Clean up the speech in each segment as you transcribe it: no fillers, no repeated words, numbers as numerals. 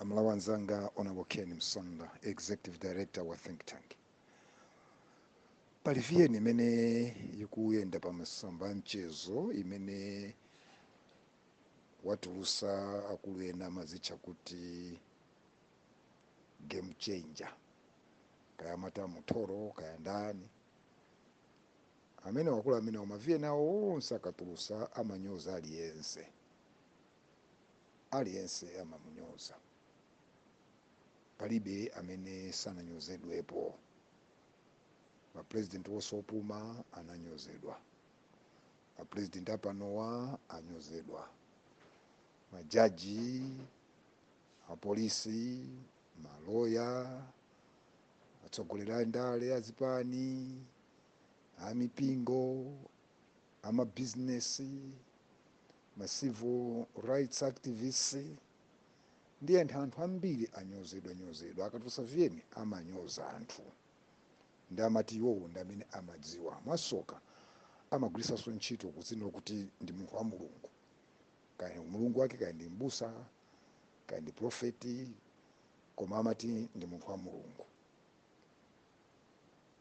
Amalawi anzanga, Honorable Ken Msonda, Executive Director wa Think Tank. Pali VN imene ikuyenda pa masamba a mchezo imene watulusa akulu ena amazitcha kuti game changer, kaya amati amuthoro, kaya ndani amene wakulu amene ma VN awo onse akatulusa amanyoza aliyense, aliyense amamunyoza, palibe amene sananyozedwepo. Mapresident wonse opuma ananyozedwa, mapresident apanowa anyozedwa, majaji, apolisi, maloya, atsogoleri a ndale, azipani, amipingo, amabizinesi, ma civil rights activists ndi anthu ambiri anyozedwa nyozedwa. Akatulusa VN amanyoza anthu ndi amati iwowo ndi amene amadziwa. Mwasoka amagwiritsanso ntchito kudzinena kuti ndi munthu wa Mulungu, kaya Mulungu wake, kaya ndi mbusa, kaya ndi profeti, koma amati ndi munthu wa Mulungu.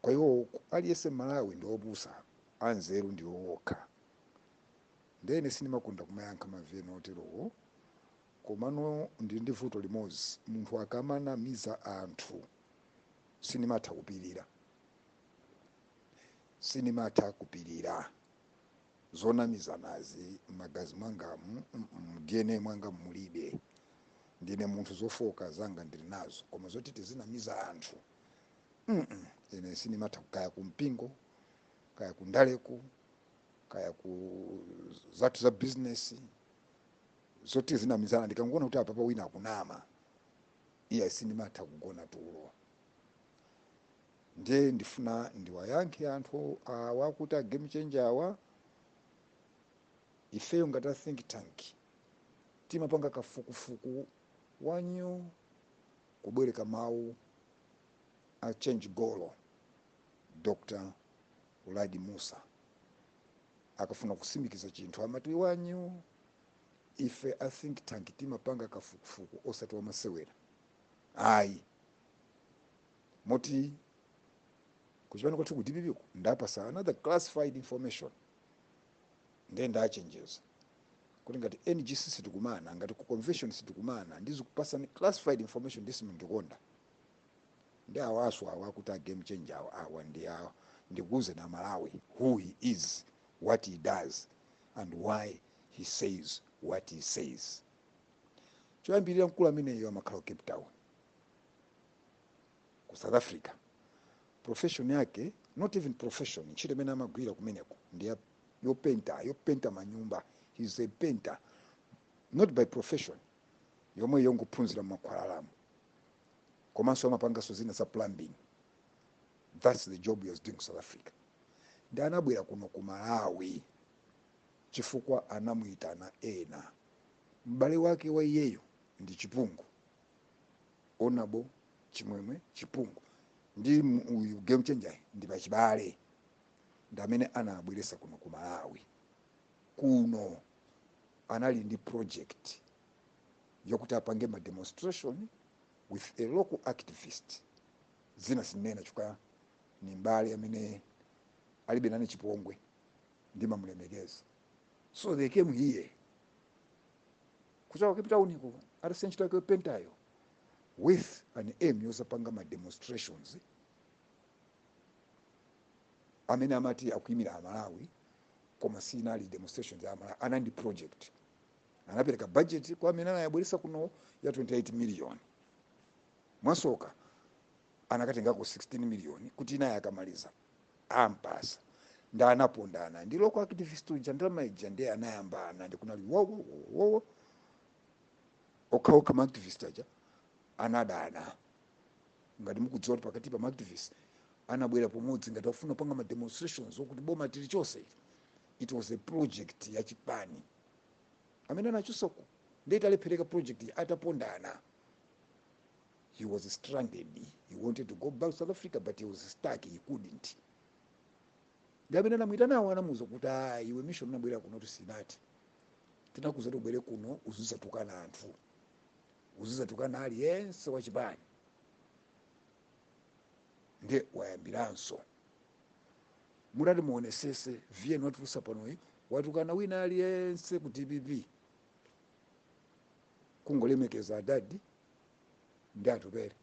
Kwa iwo aliyense Malawi ndi opusa, anzeru ndi owokha. Ndene sindimakonda kumayankha ma VN oterowo, komano ndili ndi vuto limodzi: munthu akamanamiza anthu sindimatha kupirira, sindimatha kupirira zonamizanazi. M'magazi mwangamu, mu DNA mwanga mulibe. Ndine munthu zofoka zanga ndili nazo, koma zoti tizinamiza anthu, ine sindimatha, kaya kumpingo, kaya kundaleku, kaya ku zathu za business, zoti zinamizana. Ndikangoona kuti apapa wina akunama, iye sindimatha kugona tulo. Ndiye ndifuna ndiwayankhe anthu awa kuti a game changer awa, ifeyo ngati a think tank timapanga kafukufuku wanyu kubwereka mawu a change golo Dr Uladi Musa akafuna kusimikiza chinthu amati wanyu. Ife a think tank timapanga kafukufuku osati wamasewera, ayi. Moti kuchipani kwathu ku DPP ku ndapasa another classified information. Ndiye ndachenjeza kuti ngati NGC sitikumana, ngati ku convention sitikumana, ndizikupasani classified information ndisimundikonda. Ndi awaso awa kuti a game changer awa, awa ndi awa, ndikuuze na Malawi who he is, what he does and why he says what he says. Choyambirira, mkulu ameneyo amakhala ku Cape Town, ku South Africa. Profession yake, not even profession, ntchito imene amagwira kumeneko ndi yopenta, yopenta manyumba. He's a painter, not by profession, yomwe yongophunzira mmakhwalalamo, komanso amapanganso zina za plumbing. That's the job he was doing in South Africa. Ndi anabwera kuno ku Malawi chifukwa anamuyitana ena. M'bale wake wa iyeyo ndi Chipungu, Honorable Chimwemwe Chipungu, ndi uyu game changer ndi pachibale, ndi amene anabweresa kuno ku Malawi. Kuno anali ndi project yokuti apange ma demonstration with a local activist. Zina sinena chifukwa ni mbale amene alibe nane chipongwe, ndimamulemekeza. So they came here kuchoka Cape Town ku atasiya ntchito yake yopentayo with an aim yosapanga ma demonstrations amene amati akuyimira Amalawi, koma sinali demonstrations ya Amalawi. Anali ndi project, anapereka budget kwa amene anayabweresa kuno ya 28 million. Mwasoka anakatengako 16 million kuti inaye akamaliza ampasa. Ndi anapondana ndi local activist uja, ndalama ija ndiye anayambana, ndi kunali wowo wowo okhaokha. Ma activist aja anadana. Ngati mukudziwa kuti pakati pa ma activist anabwera pomodzi ngati afuna kupanga ma demonstrations okuti boma tili chonse, it was a project ya chipani amene anachosako. Ndiye italephereka project, atapondana, he was stranded. He wanted to go back to South Africa, but he was stuck, he couldn't. Ndi amene anamuyitanawo anamuwuza kuti, "Ah, iwe, mission unabwera kuno tisinati tinakuza kuti ubwere kuno uzizatukana anthu. Uzizatukana aliyense wachipani. Ndiye wayambiranso. Mutati muonesese VN watulusa panoyi, watukana wina aliyense ku DPP, kungolemekeza adadi ndi Atupere.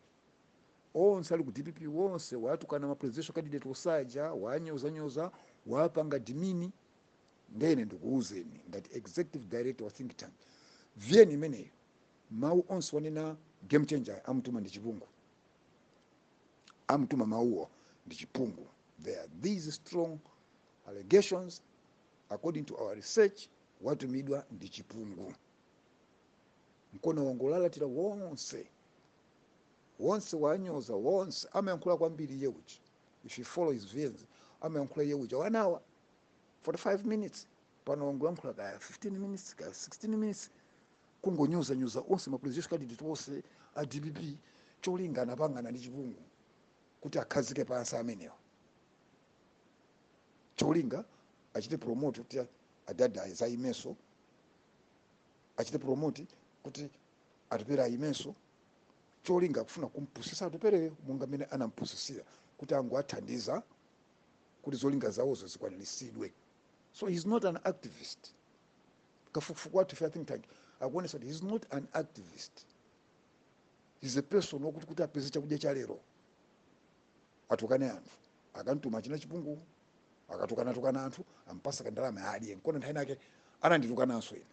Onse ali ku DPP wonse watukana, ma presidential candidate osaja wanyozanyoza, wapanga demean. Ndene ndikuuzeni ngati executive director wa think tank, VN imeneyo, mawu onse wanena Game Changer amutuma ndi Chipungu. Amutuma mawuwo ndi Chipungu. There are these strong allegations according to our research. Watumidwa ndi Chipungu, mkono wangolalatira wonse wonse, wanyoza wonse. Amayankhula kwambiri iye uja. If you follow his VNs, amayankhula iye uja 1 hour 45 minutes. Pano wangoyankhula kaya 15 minutes, kaya 16 minutes, kungonyozanyoza onse ma presidential candidate onse a DPP. Cholinga anapangana ndi Chipungu kuti akhazike pansi amenewa, cholinga achite promote kuti adadi azayimenso, achite promote kuti Atupere ayimenso. Cholinga kufuna kumpusisa Atupereyo monga mmene anampusisira, kuti angoathandiza kuti zolinga zawozo zikwaniritsidwe. So he's not an activist. Kafukufuku wathu ife think tank akuonesa kuti he's not an activist. He's a person wokuti kuti apeze chakudya cha lero atukane anthu. Akantuma china Chipungu, akatukanatukana anthu, ampasa kandalama adye. Nkona nthawi nake ananditukananso ine.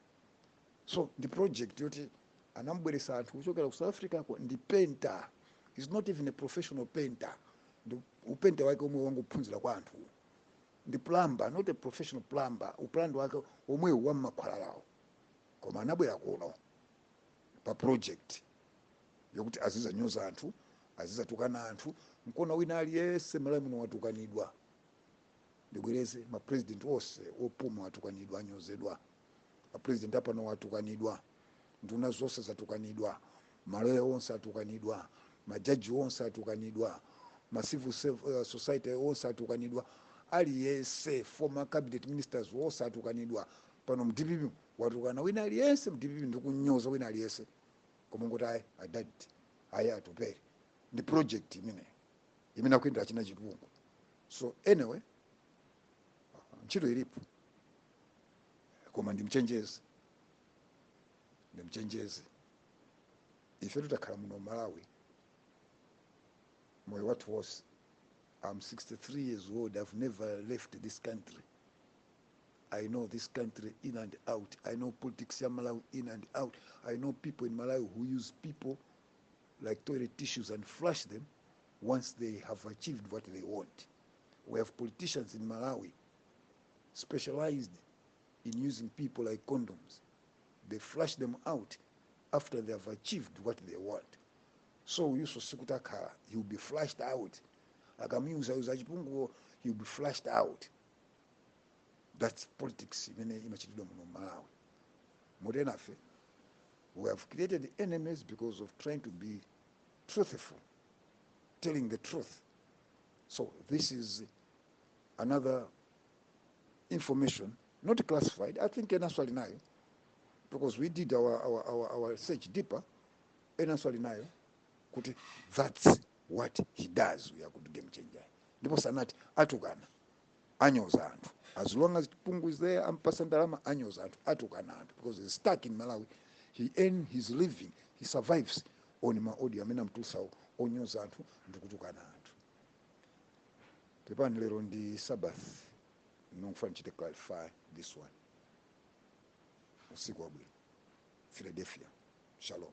So ndi project yoti anambweresa anthu kuchokera ku South Africa ko. Ndi painter, is not even a professional painter. Ndi upenta wake omwe wangophunzira kwa anthu. Ndi plumber, not a professional plumber, uplumber wake omwewu wammakhwalalawo. Koma anabwera kuno pa project yokuti azizanyoza anthu, azizatukana anthu. Nkona wina aliyense Malawi muno watukanidwa. Ndibwereze, mapresident onse opuma watukanidwa, anyozedwa. Mapresident apano watukanidwa, nduna zonse zatukanidwa, maloya onse atukanidwa, majaji onse atukanidwa, ma civil society onse atukanidwa, aliyense, former cabinet ministers onse atukanidwa. Pano mDPP watukana wina aliyense mDPP, ndikunyoza wina aliyense, koma ngoti ayi adadi, ayi Atupere. Ndi project imene imene akuyendera china Chipungu. So anyway, ntchito ilipo, koma ndimchenjeze, ndimchenjeze. Ife tutakhala muno Malawi moyo wathu wonse. I'm 63 years old. I've never left this country. I know this country in and out. I know politics ya Malawi in and out. I know people in Malawi who use people like toilet tissues and flush them once they have achieved what they want. We have politicians in Malawi specialized in using people like condoms. They flush them out after they have achieved what they want. So Yusuf sikutakhala, he will be flushed out. Akamuyuza yuza Chipungu, he will be flushed out. That's politics imene imachitidwa muno Malawi. Motenafe we have created enemies because of trying to be truthful, telling the truth. So this is another information, not classified. I think enanso ali nayo because we did our search deeper. Enanso ali nayo kuti that's what he does. We are good Game Changer. Ndipo sanati atukana, anyoza anthu. As long as Chipungu is there, ampasa ndalama, anyoza anthu, atukana anthu, because he's stuck in Malawi. He earn his living, he survives on ma audio amene amtulusawo onyoza anthu ndikutukana anthu. Pepani, lero ndi Sabbath, ndikufuna ndichite clarify this one. Usiku wabwino, Philadelphia. Shalom.